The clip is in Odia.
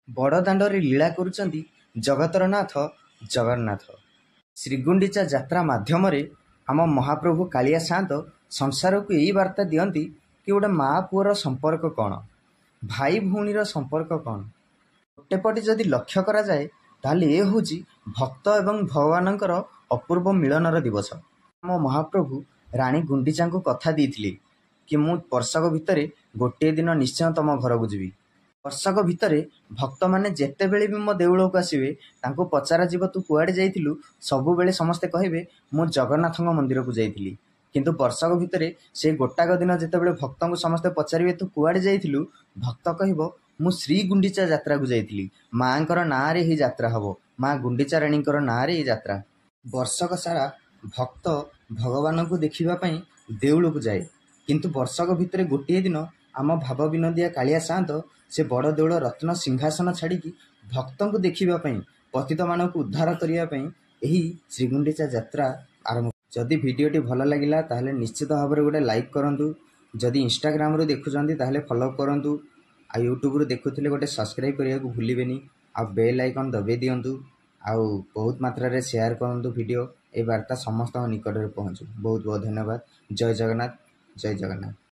ବଡ଼ଦାଣ୍ଡରେ ଲୀଳା କରୁଛନ୍ତି ଜଗତର ନାଥ ଜଗନ୍ନାଥ। ଶ୍ରୀଗୁଣ୍ଡିଚା ଯାତ୍ରା ମାଧ୍ୟମରେ ଆମ ମହାପ୍ରଭୁ କାଳିଆ ସାଆନ୍ତ ସଂସାରକୁ ଏଇ ବାର୍ତ୍ତା ଦିଅନ୍ତି କି ଗୋଟେ ମା ପୁଅର ସମ୍ପର୍କ କ'ଣ, ଭାଇ ଭଉଣୀର ସମ୍ପର୍କ କ'ଣ। ଗୋଟେ ପଟେ ଯଦି ଲକ୍ଷ୍ୟ କରାଯାଏ, ତାହେଲେ ଏ ହେଉଛି ଭକ୍ତ ଏବଂ ଭଗବାନଙ୍କର ଅପୂର୍ବ ମିଳନର ଦିବସ। ଆମ ମହାପ୍ରଭୁ ରାଣୀ ଗୁଣ୍ଡିଚାଙ୍କୁ କଥା ଦେଇଥିଲେ କି ମୁଁ ବର୍ଷକ ଭିତରେ ଗୋଟିଏ ଦିନ ନିଶ୍ଚୟ ତମ ଘରକୁ ଯିବି। ବର୍ଷକ ଭିତରେ ଭକ୍ତମାନେ ଯେତେବେଳେ ବି ମୋ ଦେଉଳକୁ ଆସିବେ, ତାଙ୍କୁ ପଚରାଯିବ ତୁ କୁଆଡ଼େ ଯାଇଥିଲୁ? ସବୁବେଳେ ସମସ୍ତେ କହିବେ ମୁଁ ଜଗନ୍ନାଥଙ୍କ ମନ୍ଦିରକୁ ଯାଇଥିଲି। କିନ୍ତୁ ବର୍ଷକ ଭିତରେ ସେ ଗୋଟାକ ଦିନ ଯେତେବେଳେ ଭକ୍ତଙ୍କୁ ସମସ୍ତେ ପଚାରିବେ ତୁ କୁଆଡ଼େ ଯାଇଥିଲୁ, ଭକ୍ତ କହିବ ମୁଁ ଶ୍ରୀ ଗୁଣ୍ଡିଚା ଯାତ୍ରାକୁ ଯାଇଥିଲି। ମାଆଙ୍କର ନାଁରେ ଏହି ଯାତ୍ରା ହେବ, ମା ଗୁଣ୍ଡିଚା ରାଣୀଙ୍କର ନାଁରେ ଏହି ଯାତ୍ରା। ବର୍ଷକ ସାରା ଭକ୍ତ ଭଗବାନଙ୍କୁ ଦେଖିବା ପାଇଁ ଦେଉଳକୁ ଯାଏ, କିନ୍ତୁ ବର୍ଷକ ଭିତରେ ଗୋଟିଏ ଦିନ ଆମ ଭାବ ବିନୋଦିଆ କାଳିଆ ସାଆନ୍ତ ସେ ବଡ଼ ଦେଉଳ ରତ୍ନ ସିଂହାସନ ଛାଡ଼ିକି ଭକ୍ତଙ୍କୁ ଦେଖିବା ପାଇଁ, ପତିତମାନଙ୍କୁ ଉଦ୍ଧାର କରିବା ପାଇଁ ଏହି ଶ୍ରୀଗୁଣ୍ଡିଚା ଯାତ୍ରା ଆରମ୍ଭ। ଯଦି ଭିଡ଼ିଓଟି ଭଲ ଲାଗିଲା, ତାହେଲେ ନିଶ୍ଚିତ ଭାବରେ ଗୋଟେ ଲାଇକ୍ କରନ୍ତୁ। ଯଦି ଇନଷ୍ଟାଗ୍ରାମରୁ ଦେଖୁଛନ୍ତି, ତାହେଲେ ଫଲୋ କରନ୍ତୁ। ଆଉ ୟୁଟ୍ୟୁବରୁ ଦେଖୁଥିଲେ ଗୋଟେ ସବସ୍କ୍ରାଇବ୍ କରିବାକୁ ଭୁଲିବେନି, ଆଉ ବେଲ୍ ଆଇକନ୍ ଦବାଇ ଦିଅନ୍ତୁ, ଆଉ ବହୁତ ମାତ୍ରାରେ ସେୟାର କରନ୍ତୁ ଭିଡ଼ିଓ। ଏ ବାର୍ତ୍ତା ସମସ୍ତଙ୍କ ନିକଟରେ ପହଞ୍ଚୁ। ବହୁତ ବହୁତ ଧନ୍ୟବାଦ। ଜୟ ଜଗନ୍ନାଥ, ଜୟ ଜଗନ୍ନାଥ।